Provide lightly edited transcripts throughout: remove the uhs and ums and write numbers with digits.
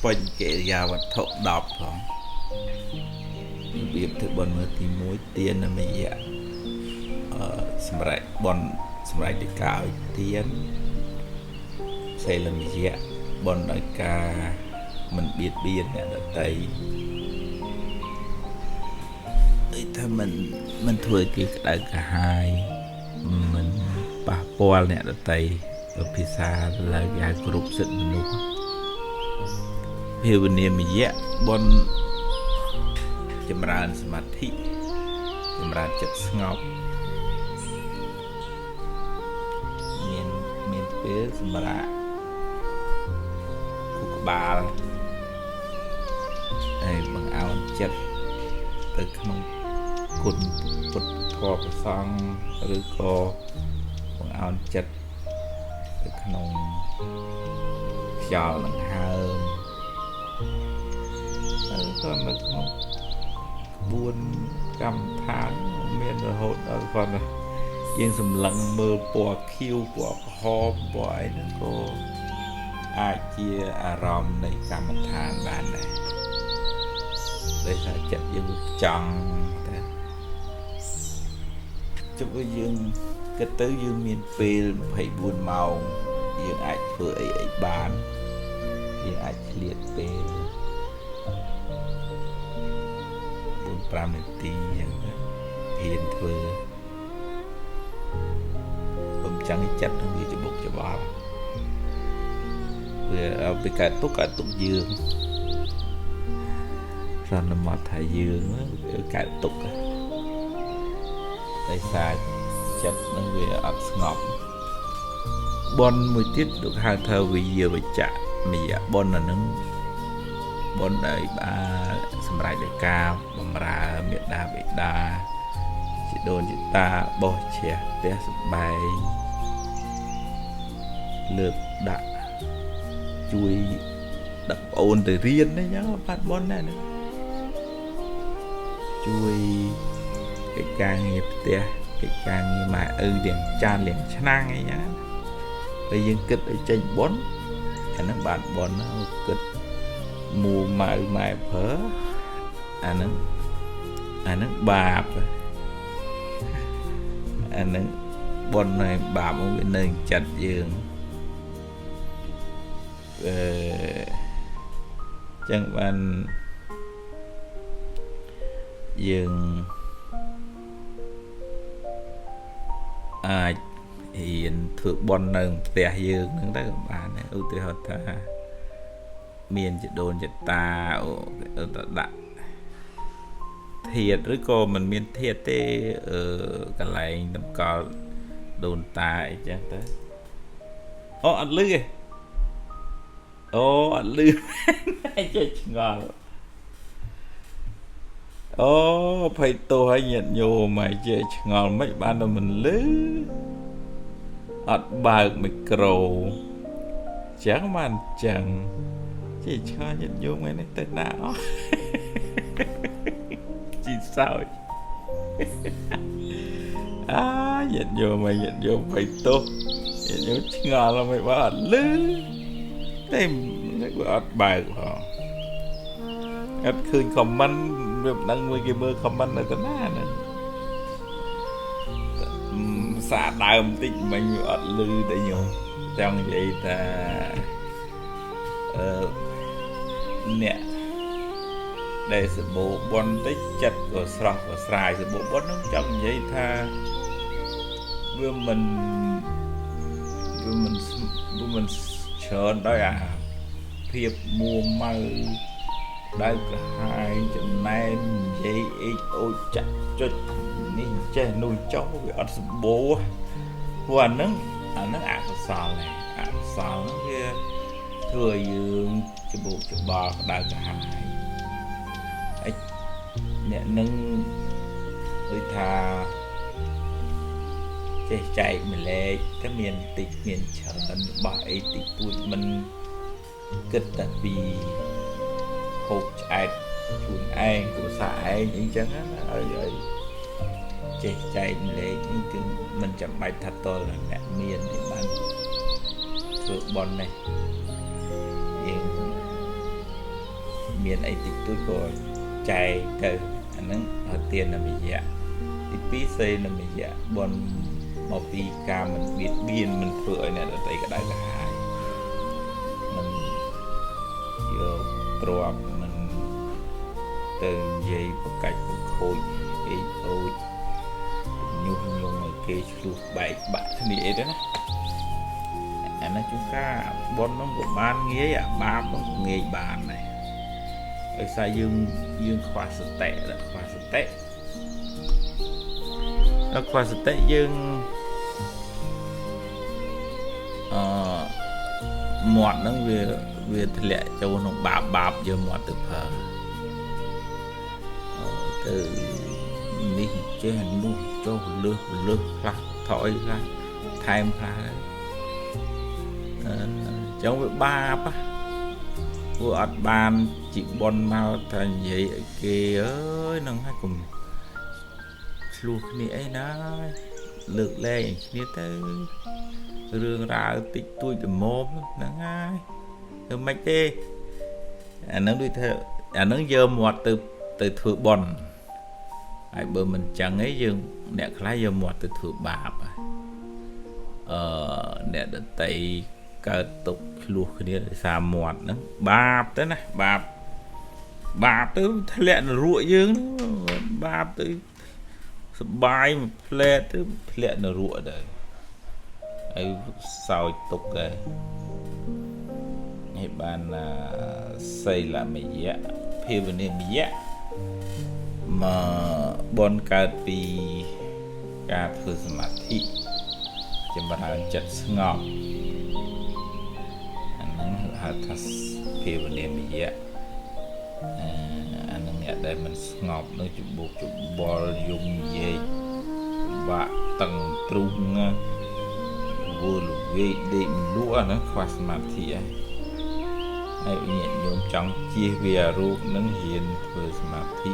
បញ្ចកិរិយាវត្ថុ10ផងរបៀបធ្វើបុណ្យមើលទី1ទានមយៈសម្រាប់បុណ្យសម្រាប់ដោយការឲ្យទានសីលមយៈបុណ្យដោយការមិនបៀតបៀនអ្នកដទៃដូចថាមិនធ្វើគេក្តៅក្រហាយមិនប៉ះពាល់អ្នកដទៃភាសាឡើយគេហៅគ្រប់សិទ្ធិមនុស្សភាវនាមយៈបុណ្យចម្រើនសមាធិចម្រើនចិត្តស្ងប់មានពេលសម្រាប់ខួរក្បាលហើយបង្អោនចិត្តទៅក្នុងគុណពុទ្ធធម៌ព្រះសង្ឃឬក៏បង្អោនចិត្តទៅក្នុងខ្យល់ដង្ហើមហើយក៏នៅក្នុងក្បួនកម្មដ្ឋានមានរហូតដល់គាត់យើងសម្លឹងមើលពណ៌ខៀវពណ៌ក្រហមពណ៌អីហ្នឹងក៏អាចជាអារម្មណ៍នៃកម្មដ្ឋានបានដែរដោយសារចិត្តយើងចង់តែជុំយើងគិតទៅយើងមានពេល24ម៉ោងយើងអាចធ្វើអីអីបានយើងអាចឆ្លៀតពេល4-5នាទីអញ្ចឹងទៅហ៊ានធ្វើผมចង់ចិត្តនឹងវាច្បុកច្បល់វាឲ្យកើតទុកកើតទុកយើងសន្មតថាយើងវាកើតទុកដោយសារចិត្តនឹងវាអត់ស្ងប់បុណ្យមួយទៀតលោកហៅថាវិយាវចៈមយៈបុណ្យអានឹងបុណ្យដែលបានសម្រេចដោយការបម្រើមេដាបិតាជីដូនជីតាបោះជ្រះផ្ទះសម្បែងលើកដាក់ជួយដឹកប្អូនទៅរៀនអីចឹងបាត់បុណ្យដែរជួយកិច្ចការងារផ្ទះកិច្ចការងារម៉ែឪលាងចានលាងឆ្នាំងអីចឹងតែយើងគិតឲ្យចេញបុណ្យអាហ្នឹងបានបុណ្យគិតមួម៉ៅម៉ែប្រើអាហ្នឹងបាបអាហ្នឹងបុណ្យហើយបាបវានៅចិត្តយើងចឹងបានយើងអាចរៀនធ្វើបុណ្យនៅផ្ទះយើងហ្នឹងទៅក៏បានដែរឧទាហរណ៍ថាមានជីដូនជីតាទៅដាក់ធាតុឬក៏មិនមានធាតុទេកន្លែងតម្កល់ដូនតាអីចឹងទៅអូអត់លឺទេអូអត់លឺចេះឆ្ងល់អូភ័យទោសឲ្យញាតិញោមឲ្យចេះឆ្ងល់មិនបានតែមិនលឺអត់បើកមីក្រូចឹងបានចឹងចេះឆ្ងល់ញាតិញោមថ្ងៃនេះទៅណាអស់ជីសោចអាញាតិញោមឲ្យញាតិញោមភ័យទោសញាតិញោមឆ្ងល់មិនបានអត់លឺតែវាអត់បើកផងអត់ឃើញខមមិនវាមិនដឹងមួយគេមើលខមមិននៅតាណាហ្នឹងសាដើមតិចមិញវាអត់លឺតែញោមចង់និយាយថាអ្នកដែលសម្បូរបុណ្យតិចចិត្តក៏ស្រស់ក៏ស្រាយសម្បូរបុណ្យហ្នឹងចង់និយាយថាវាមិនច្រើនដោយអាភាពមួម៉ៅដៅក្រហាយចំណែននិយាយអេចអូចចាក់ចុចនេះចេះនោះចោះវាអត់សម្បូរព្រោះអាហ្នឹងអកុសលដែរអកុសលហ្នឹងវាធ្វើឲ្យយើងច្បូកច្បល់ក្តៅក្រហាយហើយអ្នកនឹងដូចថាចេះចែកម្លែកតែមានតិចមានច្រើនរបស់អីតិចតួចមិនគិតតែពីហូបឆ្អែតខ្លួនឯងគ្រួសារឯងអីចឹងណាឲ្យចេះចែកម្លែកនេះគឺមិនចាំបាច់ថាតលអ្នកមានឯបានធ្វើបុណ្យនេះយើង មានអីតិចតួចក៏ចែកទៅអាហ្នឹងហៅទានមយៈទី2សីលមយៈបុណ្យមកពីការមិនបៀតបៀនមិនធ្វើឲ្យអ្នកដទៃក្តៅក្រហាយមិនយកទ្រព្យមិនទៅនិយាយប្រកាច់ប្រខូចអេចអូចញុះញង់ឲ្យគេឆ្លោះបែកបាក់គ្នាអីទៅណាអាហ្នឹងជួនកាលបុណ្យហ្នឹងក៏បានងាយអាបាបហ្នឹងក៏ងាយបានដែរដោយសារយើងខ្វះសតិដល់ខ្វះសតិដល់ខ្វះសតិយើងអឺមាត់ហ្នឹងវាធ្លាក់ចូលក្នុងបាបយកមាត់ទៅប្រើទៅនេះចេះនោះចុះលើសលើសខ្លះថយខ្លះថែមខ្លះអញ្ចឹងវាបាបព្រោះអត់បានជីបុនមកថានិយាយឲ្យគេអើយហ្នឹងហើយកុំឆ្លោះគ្នាអីណាលើកលែងឲ្យគ្នាទៅរឿងរ៉ាវតិចតួចល្មមហ្នឹងហើយធ្វើម៉េចទេអាហ្នឹងដូចថាអាហ្នឹងយកមាត់ទៅធ្វើបុណ្យហើយបើមិនចឹងឯងយើងអ្នកខ្លះយកមាត់ទៅធ្វើបាបអ្នកដតីកើតទុកឆ្លោះគ្នាដោយសារមាត់ហ្នឹងបាបទៅណាបាបទៅធ្លាក់នរកយើងបាបទៅសបាយមួយផ្លែទៅធ្លាក់នរកទៅហើយសោយទុកដែរហើយបានសីលមយៈភាវនាមយៈមកបុណ្យកើតពីការធ្វើសមាធិចម្រើនចិត្តស្ងប់អាហ្នឹងហៅថាភាវនាមយៈអាហ្នឹងអ្នកដែលមិនស្ងប់នៅច្បុកច្បល់យំយែកបាក់តឹងទ្រុងវល់វែកដេកមិនលក់អាហ្នឹងខ្វះសមាធិហើយញាតិញោមចង់ជៀសវារូបនឹងរៀនធ្វើសមាធិ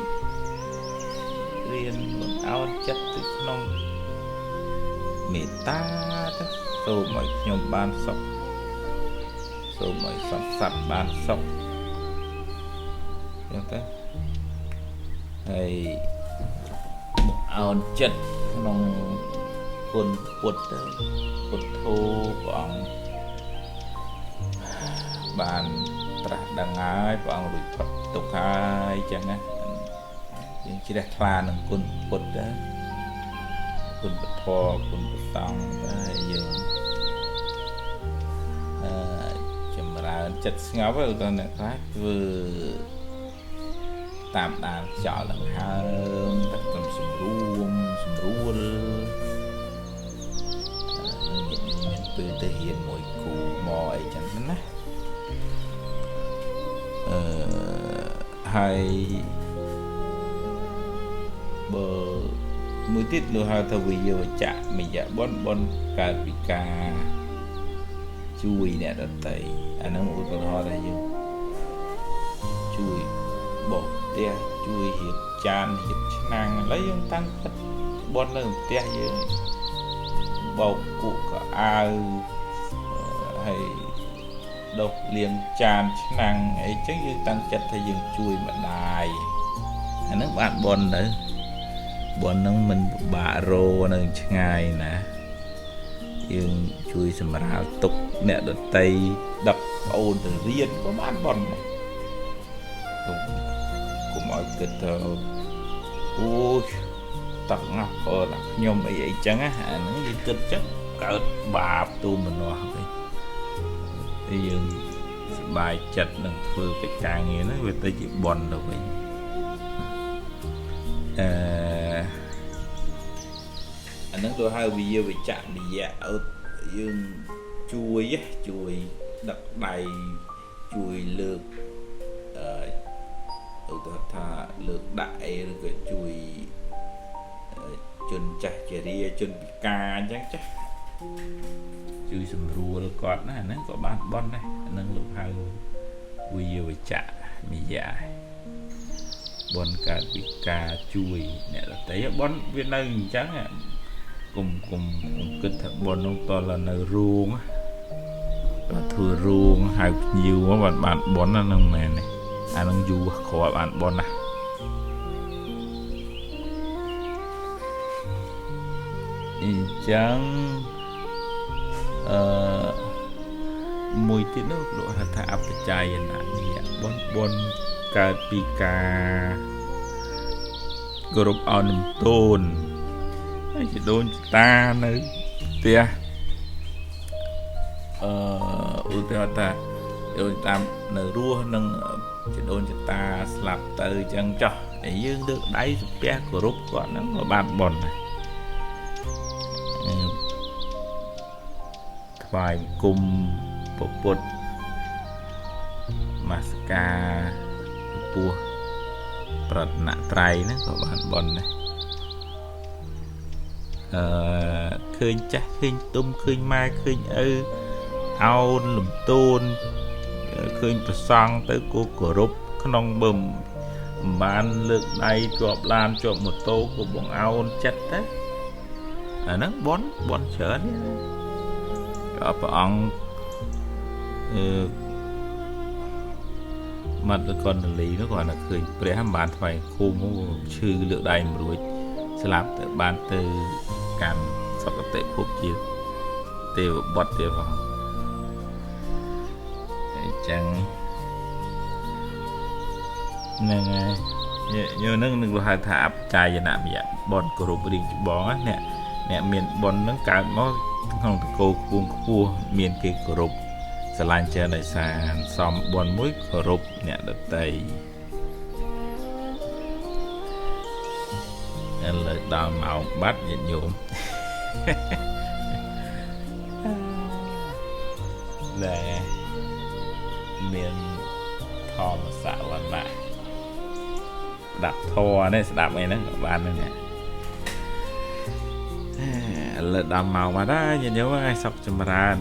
រៀនមិនអោនចិត្តទៅក្នុងមេត្តាទៅសូមឲ្យខ្ញុំបានសុខសូមឲ្យសត្វសត្វបានសុខចឹងទៅហើយមកអោនចិត្តក្នុងគុណពុទ្ធទៅពុទ្ធោព្រះអង្គបានត្រាស់ដឹងហើយព្រះអង្គរួចផុតទុក្ខហើយចឹងណាយើងជ្រះថ្លានឹងគុណពុទ្ធទៅគុណពធគុណព្រះសង្ឃទៅយើងចម្រើនចិត្តស្ងប់ទៅដល់អ្នកខ្លះធ្វើតាមដានខ្យល់ដង្ហើមតែត្រឹមសម្រួមសម្រួលមានពេលទៅរៀនមួយគូមកអីចឹងណាហើយបើមួយទៀតលោកហៅថាវិយវចៈមយៈបុណ្យបុណ្យកើតពីការជួយអ្នកដទៃអាហ្នឹងឧទាហរណ៍ថាយើងជួយបោសផ្ទះជួយរៀបចានរៀបឆ្នាំងឥឡូវយើងតាំងចិត្តបុណ្យនៅផ្ទះយើងបោកគក់កៅអៅហើយដុសលាងចានឆ្នាំងអីចឹងយើងតាំងចិត្តថាយើងជួយម្ដាយអាហ្នឹងបានបុណ្យទៅបុណ្យហ្នឹងមិនពិបាករនៅឆ្ងាយណាយើងជួយសម្រាលទុកអ្នកដតីដឹកប្អូនទៅរៀនក៏បានបុណ្យដែរកុំឲ្យគិតទៅអូយតឹកណាស់បើតែខ្ញុំអីអីចឹងណាអាហ្នឹងយើងគិតចឹងកើតបាបទូមនោះវិញតែយើងសប្បាយចិត្តនឹងធ្វើកិច្ចការងារហ្នឹងវាទៅជាបុណ្យទៅវិញអាហ្នឹងទៅហៅវិយវិចៈមយៈយើងជួយដឹកដៃជួយលើកឧទាហរណ៍ថាលើកដាក់អីឬក៏ជួយជនចាស់ជរាជនពិការអញ្ចឹងចាស់ជួយសម្រួលគាត់ណាហ្នឹងក៏បានបុណ្យដែរហ្នឹងលោកហៅវិយវិចៈមយៈបុណ្យកើតពីការជួយអ្នកដទៃបុណ្យវានៅអញ្ចឹងកុំគិតថាបុណ្យនោះតើនៅរូងបើធ្វើរូងហៅភ្ញៀវមកបានបុណ្យហ្នឹងមែនទេ អានឹងយូរគ្រាប់បានប៉ុនណាអញ្ចឹងអឺមួយទៀតនោះលោកហៅថាអបច្ច័យនៈបុណ្យបុណ្យកើតពីការគោរពអនំទូនហើយជីដូនជីតានៅផ្ទះអឺឧទាហរណ៍ថាដូនតាមនៅរស់នឹងជីដូនជីតាស្លាប់ទៅអញ្ចឹងចោះតែយើងលើកដៃសំពះគោរពគាត់ហ្នឹងក៏បានបុណ្យដែរថ្វាយគុំពពុទ្ធមាសការពោះប្រតនត្រ័យហ្នឹងក៏បានបុណ្យដែរអឺឃើញចាស់ឃើញទុំឃើញម៉ែឃើញឪអោនលំទោនឃើញប្រសង់ទៅគោគោរពក្នុងបើមិនបានលើកដៃជាប់ឡានជាប់ម៉ូតូក៏បងអោនចិត្តទៅអាហ្នឹងបុណ្យបុណ្យច្រើនក៏ព្រះអង្គអឺមត្តកណ្ដលីនោះគាត់តែឃើញព្រះមិនបានថ្វាយគុំឈឺលើកដៃមិនរួចស្លាប់ទៅបានទៅកាន់សុគតិភពជាទេវបុត្រទៀតផងអញ្ចឹងហ្នឹងហើយញនឹងនឹងគេហៅថាអបច្ច័យនមយៈបុណ្យគោរពរៀងច្បងណាអ្នកមានបុណ្យហ្នឹងកើតមកក្នុងតកោខ្ពងខ្ពស់មានគេគោរពស្រឡាញ់ច្រើនដោយសារសំបុណ្យមួយគោរពអ្នកដតីឥឡូវដល់ម៉ោងបាត់ញាតិញោមណែមានធម្មសវណៈស្ដាប់ធម៌នេះស្ដាប់អីហ្នឹងក៏បានដែរនេះឥឡូវដល់ម៉ោងបាត់ហើយញាតិញោមហើយសុខចម្រើន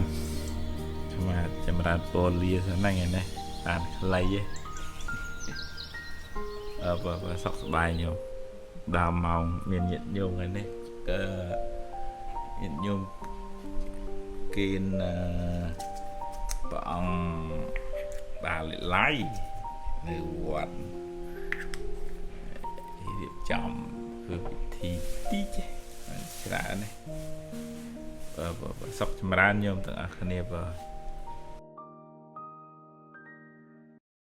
ចម្រើនពរលាសិនហ្នឹងឯនេះបានខ្លីឯងអឺបើសុខសប្បាយញោមដល់ម៉ោងមានញាតិញោមថ្ងៃនេះក៏ញាតិញោមគេនព្រះអង្គបាលិឡៃនៅវត្តរៀបចំធ្វើពិធីតិចច្រើននេះបើសុខចម្រើនញោមទាំងអស់គ្នាបើ